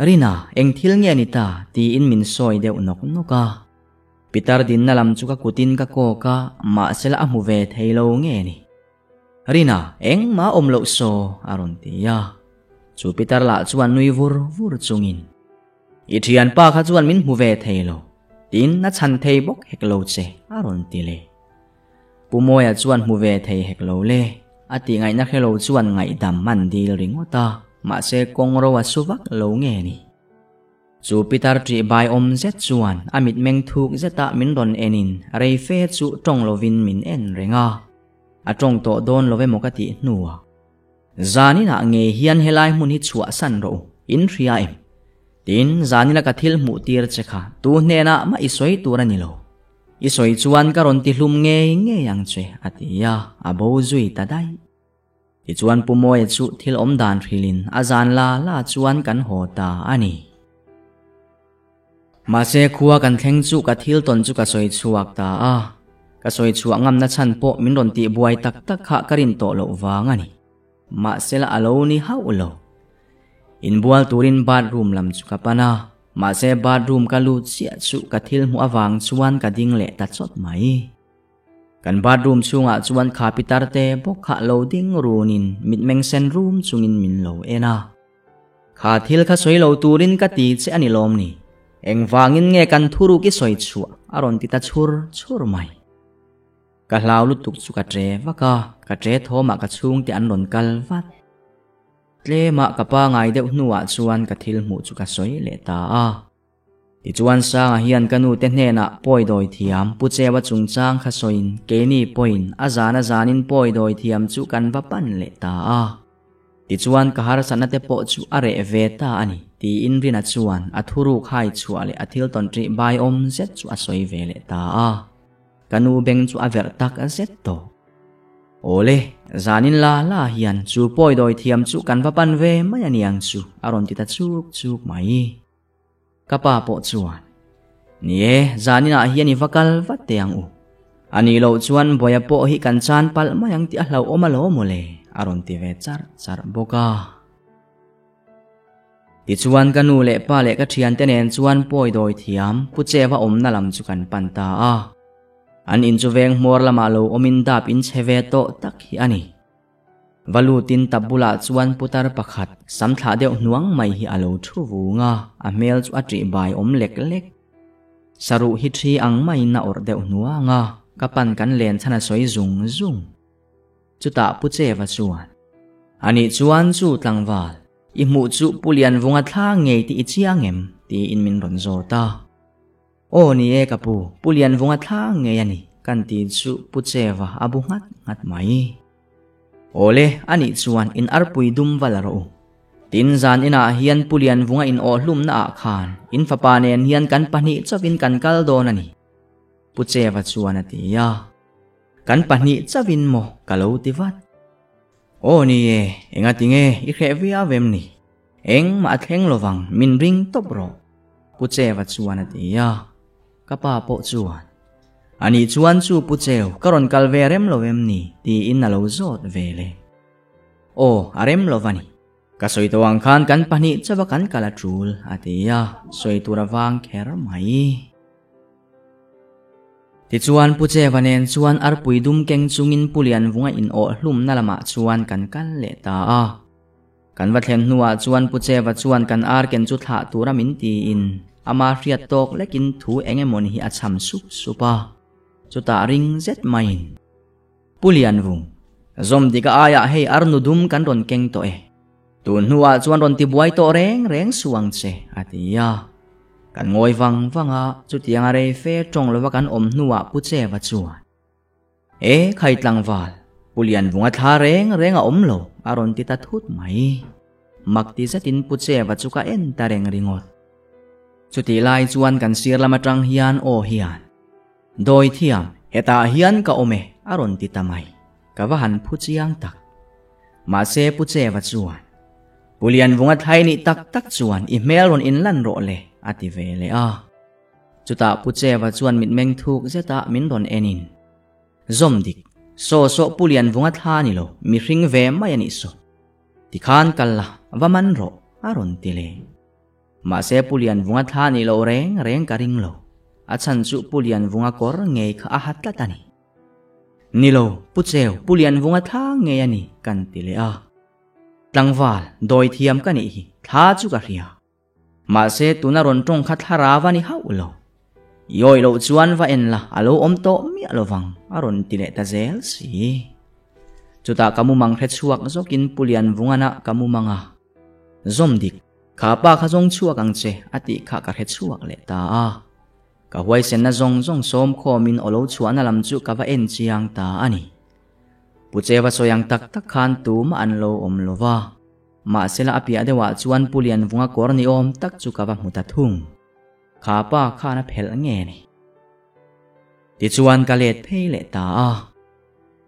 Rina, eng thil nge ni ta? tiin min sawi deuh nawk nawk a. Pitar dinna lam chu ka kutin ka kawk a, mahsela a hmu ve thei lo nge ni? Rina, engmah awm loh saw, a rawn ti a. Chu pitar lah chuan nui vur vur chungin. I thianpa kha chuan min hmu ve thei lo, tin a chhan thei bawk hek lo che, a rawn ti le. Pu Mawia chuan hmu ve thei hek lo le, a tih ngaihna hre lo chuan ngaihdam an dil ringawt a, mahse kawng ro a su vak lo nge ni. Chu pitar ṭih bai awm zet chuan a mitmeng thuk zetah min rawn enin rei fe chu ṭawng lovin min en reng a, a ṭawng tawh dawn lo emaw ka tih hnuah. Zaninah ngei hian helai hmun hi chhuahsan rawh u, in hria em? Tin, zanina ka thil hmuh tir che kha tu hnenah mah i sawi tur a ni lo. I sawi chuan ka rawn ti hlum ngei ngei ang che, a ti a, a bo zui ta daih. Tichuan Pu Mawia chu thil awm dan hrilhin a zan la la chuan kan haw ta a ni. Mahse khua kan thleng chu ka thil tawn chu ka sawi chhuak ta a, ka sawi chhuah ngamna chhan pawh min rawn tih buai tak tak kha ka rin tawh loh vang a ni. Mahsela a lo ni hauh lo. Inbual turin bathroom lam chu ka pan a, mahse bathroom ka lut chiah chu ka thil hmuh avang chuan ka ding leh ta chawt mai. Kan bathroom chhungah chuan kha pitar te bawk kha lo ding runin mitmeng sen rum chungin min lo en a. Kha thil kha sawi lo turin ka ti che a ni lawm ni? Engvangin nge kan thuruk i sawi chhuah? a rawn ti ta chhur chhur mai. Ka hlau lutuk chu ka ṭe vak a, ka ṭe thawmah ka chhungte an rawn kal vat. Tlemah ka pangai deuh hnuah chuan ka thil hmuh chu ka sawi leh ta a. Tichuan Sanga hian ka nute hnenah pawi dawi thiam Pu Chewa chungchang kha sawiin keini pawhin a zan a zanin pawi dawi thiam chu kan va pan leh ta a. Tichuan ka harsatna te pawh chu a reh ve ta a ni tiin Rina chuan a thuruk hai chhuah leh a thil tawn ṭih bai awm zet chu a sawi ve leh ta a. Ka nu beng chu a verh tak zet tawh. Awle, zanin la la hian chu pawi dawi thiam chu kan va pan ve mai a niang chu a rawn ti ta chuk chuk mai. Ka pa pawh chuan, Ni e, zaninah hian i va kal vat teh ang u. A nih loh chuan Bawia pawh hi kan chan palh mai ang tih a hlauhawm alawm maw le, a rawn ti ve charh charh bawk a. Tichuan ka nu leh pa leh ka thiante nen chuan pawi dawi thiam Pu Cheva awmna lam chu kan pan ta a. An in chu veng hmawr lamah lo awmin dap in chhe ve tawh tak hi a ni. Va lutin tap bulah chuan putar pakhat sam thlah deuh hnuang mai hi a lo thu vung a, a hmel chu a ṭih bai awm lek lek. Saruh hi ṭhi ang maiin a awrh deuh hnuang a, ka pan kan len chhan a sawi zung zung. Chutah Pu Cheva chuan, Anih chuan chu tlangval, i hmuh chu Pu Lianvunga thla ngei tih i chiang em? tiin min rawn zawt a. Aw ni e ka pu, Pu Lianvunga thla ngei a ni, kan ti chu Pu Cheva a bu nghat nghat mai. Awle, a nih chuan in arpui dum va la rawh u. Tin zan inah hian Pu Lianvunga in awh hlumna ah khan in fapa nen hian kan pahnih chauhin kan kal dawn a ni. Pu Cheva chuan a ti a. Kan pahnih chauhin maw ka lo ti vat. Aw ni e, engati nge i hreh viau em ni? Engmah a thleng lovang, min ring tawp rawh. Pu Cheva chuan a ti a. Ka pa pawh chuan, Anih chuan chu Pu Cheu, ka rawn kal ve rem lo em ni? tiin a lo zawt ve le. Aw, a rem lo va ni. Ka sawi tawh ang khan kan pahnih chauha kan kal a tul, a ti a, sawi tur a vang kher mai. Tichuan Pu Cheva nen chuan arpui dum keng chungin Pu Lianvunga inawh hlumna lamah chuan kan kal leh ta a. Kan va thlen hnuah chuan Pu Cheva chuan kan ar ken chu thlah tura min tiin ama hriat tawk lekin thu eng emawni hi a chham sup sup a, chutah ring zet maiin, Pu Lianvung, zawm dik a aiah hei arnu dum kan rawn keng tawh e. Tun hnuah chuan rawn tibuai tawh reng reng suh ang che, a ti a. Kan ngawi vang vang a, chutianga rei fe tawng lova kan awm hnuah Pu Cheva chuan, E, khai tlangval, Pu Lianvunga thla reng reng a awm lo, a rawn ti ta thut mai. Mak ti zetin Pu Cheva chu ka en ta reng ringawt. Chutih lai chuan kan sir lam atang hian aw hian, Dawi thiam, hetah hian ka awm e, a rawn ti ta mai. Ka va han phu chiang tak. Mahse Pu Cheva chuan, Pu Lianvunga thlai nih tak tak chuan i hmel rawn inlan rawh le, a ti ve leh a. Chutah Pu Cheva chuan mitmeng thuk zetah min rawn enin, Zawm dik, saw saw Pu Lianvunga thla a ni lo, mihring ve mai a nih saw. Tikhan kal la, va man rawh, a rawn ti le. Mahse Pu Lianvunga thla a nih loh reng reng ka ring lo, a chhan chu Pu Lianvunga kawr ngei kha a ha tlat a ni. Ni lo, Pu Cheu, Pu Lianvunga thla ngei a ni, kan ti leh a. Tlangval, dawi thiam ka nih hi, thla chu ka hria. Mahse tuna rawn tawng kha thlarau a ni hauh lo. I awih loh chuan va en la, a lo awm tawh miah lo vang, a rawn ti leh ta zel si. Chutah ka mumang hre chhuak zawkin Pu Lianvungana ka mumang a, Zawm dik, kha pa kha zawng chhuak ang che, a tih kha ka hre chhuak leh ta a. Ka huaisenna zawng zawng sawm khawmin aw lo chhuahna lam chu ka va en chiang ta a ni. Pu Cheva sawi ang tak tak khan tumah an lo awm lo va. Mahsela a piah deuhah chuan Pu Lianvunga kawr ni awm tak chu ka va hmu ta thung. Kha pa khan a phelh nge ni? Tichuan ka let phei leh ta a.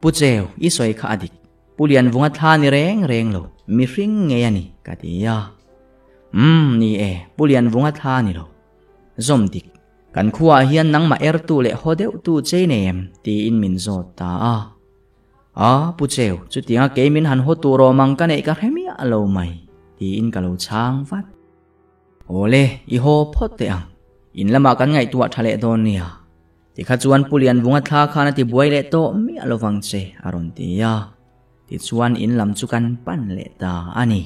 Pu Cheu, i sawi kha a dik. Pu Lianvunga thla ni reng reng lo, mihring ngei a ni, ka ti a. Umm, ni e, Pu Lianvunga thla ni lo. Zawm dik, kan khuaah hian nangmah ertu leh haw deuhtu chei nei em? tiin min zawt ta a. A, Pu Cheu, chutianga kei min han haw tur awm ang ka neih ka hre miah lo mai, tiin ka lo chhang vat. Awle, i haw phawt teh ang, in lamah kan ngaihtuah tha leh dawn nia. Tikha chuan Pu Lianvunga thla khan a ti buai leh tawh miah lo vang che, a rawn ti a. Tichuan in lam chu kan pan leh ta a ni.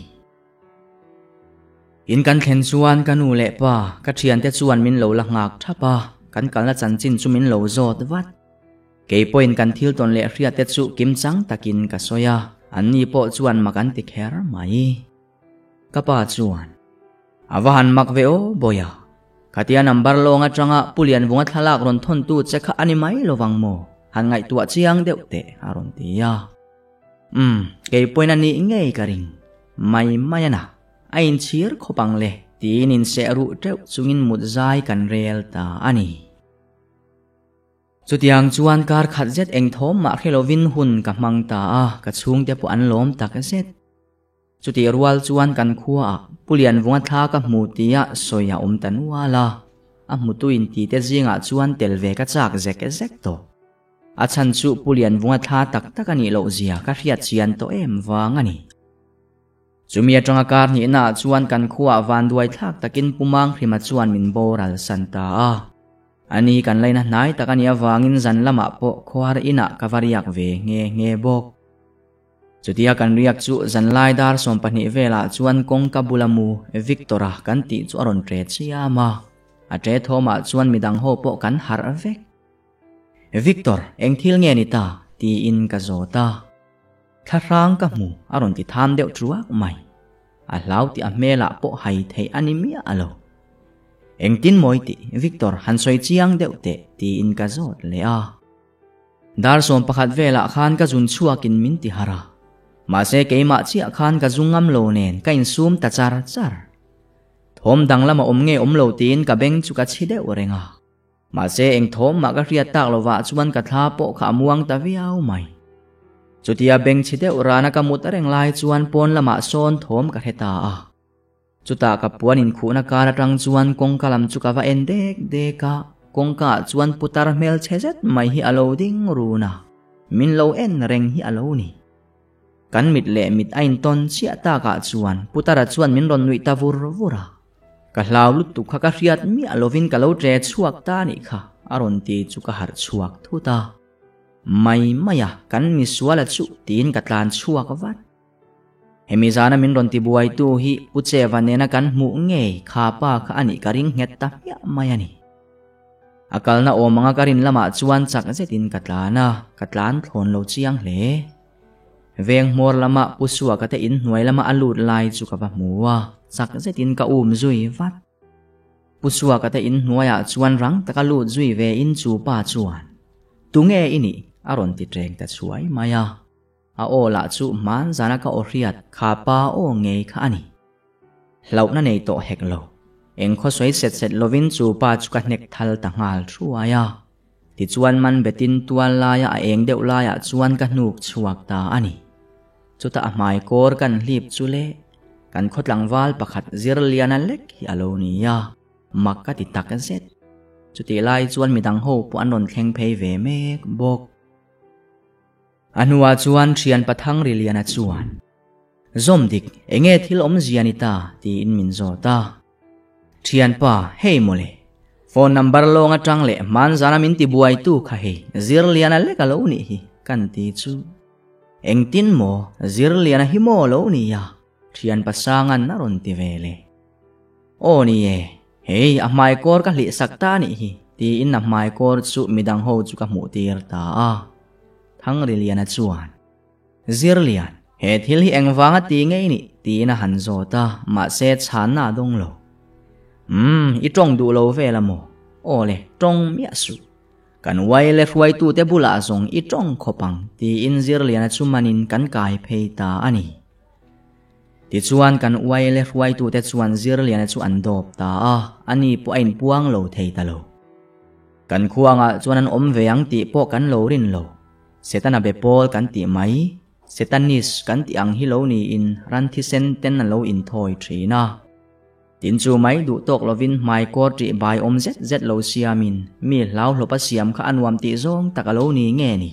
In kan thlen chuan ka nu leh pa, ka thiante chuan min lo la nghak thap a, kan kalna chanchin chu min lo zawt vat. Kei pawhin kan thil tawn leh hriatte chu kimchang takin ka sawi a, anni pawh chuan mak an ti kher mai. Ka pa chuan, A va han mak ve aw, Bawiha. Khatia number lawng atanga Pu Lianvunga thlalak rawn thawntu che kha a ni mai lovang maw? Han ngaihtuah chiang deuh teh, a rawn ti a. Umm, kei pawhin a nih ngei ka ring. Mai mai a na, a inchhir khawp ang le, tiin inseh ruh teuh chungin mut zai kan rel ta a ni. Chutiang chuan kar khat zet eng thawm mah hre lovin hun ka hmang ta a, ka chhungte pawh an lawm tak zet. Chutih rual chuan kan khuaah Pu Lianvunga thla ka hmu tia sawi a awm ta nual a, a hmutu intite zingah chuan tel ve ka chak zek zek tawh. A chhan chu Pu Lianvunga thla tak tak a nih loh zia ka hriat chian tawh em vang a ni. Chumi atanga kar hnihnaah chuan kan khuaah vanduai thlak takin Pu Manghrima chuan min boral san ta a. Ani kan laina hnai tak a nih avangin zan lamah pawh khuar inah ka va riak ve nghe nghe bawk. Chutia kan riak chu zan lai dar 12 velah chuan kawngka bula mu Victor-a kan tih chu a rawn ṭe chiam a. A ṭe thawmah chuan midang ho pawh kan harh vek. Victor, eng thil nge ni ta? tiin ka zawt a. Thlahrang ka hmu a rawn ti tham deuh truak mai. A hlau tih a hmelah pawh hai theih a ni miah lo. Engtin mawi tih Victor han sawi chiang deuh teh tiin ka zawt leh a. Dar 11 velah khan ka zun chhuakin min ti harh a. Mahse keimah chiah khan ka zu ngam lo nen ka insum ta char char. Thawm danglam a awm nge awm lo tiin ka beng chu ka chhi deuh reng a. Mahse eng thawm mah ka hriat tak lovah chuan ka thla pawh kha a muang ta viau mai. Chutia beng chhi deuh rana ka mut reng lai chuan pawn lamah sawn thawm ka hre ta a. Chutah ka puan inkhuhna kar atang chuan kawngka lam chu ka va en dek dek a, kawngka ah chuan putar hmelchhe zet mai hi a lo ding run a, min lo en reng hi a lo ni. Kan mit leh mit a intawn chiah takah chuan Putara chuan min rawn nuih ta vur vur a. Ka hlau lutuk kha ka hriat miah lovin ka lo ṭe chhuak ta anih kha, a rawn ti chu ka harh chhuak thut a. Mai mai a, kan misuala chu tiin ka tlan chhuak vat. Hemi zana min rawn tibuaitu hi Pu Cheva nena kan hmuh ngei kha pa kha anih ka ring nghet ta hmiah mai a ni. A kalna awm anga ka rin lamah chuan chak zetin ka tlan a, ka tlan thlawn lo chiang hle. Veng hmawr lama Pu Suaka te inhnuai lama a lut lai chu ka va hmu a, chak zetin ka um zui vat. Pu Suaka te inhnuaiah chuan rang taka lut zui ve in chu pa chuan, Tunge i nih? a rawn ti ṭeng ta chhuai mai a. A aw lah chu hman zana ka aw hriat kha pa aw ngei kha a ni. Hlauhna nei tawh hek lo. Eng khaw sawi set set lovin chu pa chu ka hnek thal ta nghal thuai a. Tichuan man betin tual laia a eng deuh laiah chuan ka hnuk chhuak ta a ni. Chutah a hmai kawr kan hlip chu le kan khaw tlangval pakhat Zirliana lek hi a lo ni a, mak ka ti tak zet. Chutih lai chuan midang ho pawh an rawn thleng phei ve mek bawk. A hnuah chuan thian Pathang Riliana chuan, Zawm dik, enge thil awmzia ni ta? tiin min zawt a. Thianpa, hei mawle. Phone number lawng atang leh hmanzana min tibuaitu kha hei, Zirliana lek a lo nih hi, kan ti chu. Engtin maw, Zirliana hi maw lo ni a? Thianpa Sangan a rawn ti ve le. Aw ni e, hei a hmaikawr ka hlih sak ta anih hi, tiin a hmaikawr chu midang ho chu ka hmuh tir ta a. Thangriliana chuan, Zirlian, he thil hi engvanga ti ngei nih? tiin a han zawt a, mahse chhanna a dawng lo. Umm, i tawng duh lo vel a maw? Aw le, tawng miah suh. Kan uai le hruaitute bulah zawng i tawng khawp ang, tiin Zirliana chu manin kan kai phei ta a ni. Tichuan kan uai le hruaitute chuan Zirliana chu an dawp ta a, ani pawh a inpuang lo thei ta lo. Kan khuangah chuan an awm ve ang tih pawh kan lo rin lo. Setana be pawl kan tih mai, Setanis kan tih ang hi lo niin ran thisen ten a lo inthawi thin a. Tin chu mai duh tawk lovin hmaikawr ṭih bai awm zet zet lo siamin mi hlauhlawp a siam kha a nuam tih zawng tak a lo ni nge ni?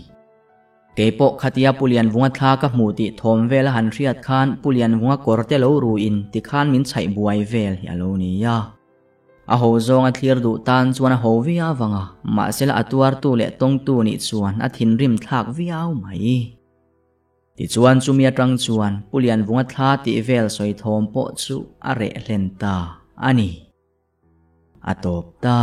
Keipawh khatia Pu Lianvunga thla ka hmuh tih thawm vel a han hriat khan Pu Lianvunga kawr te lo ruin tikhan min chhaih buai vel hi a lo ni a. A ho zawng a thlir duh tan chuan a ho viau vang a, mahsela a tuartu leh tawngtu nih chuan a thinrim thlak viau mai. Tichuan chumi atang chuan Pu Lianvunga thla tih vel sawi thawm pawh chu a reh hlen ta a ni. A tawp ta.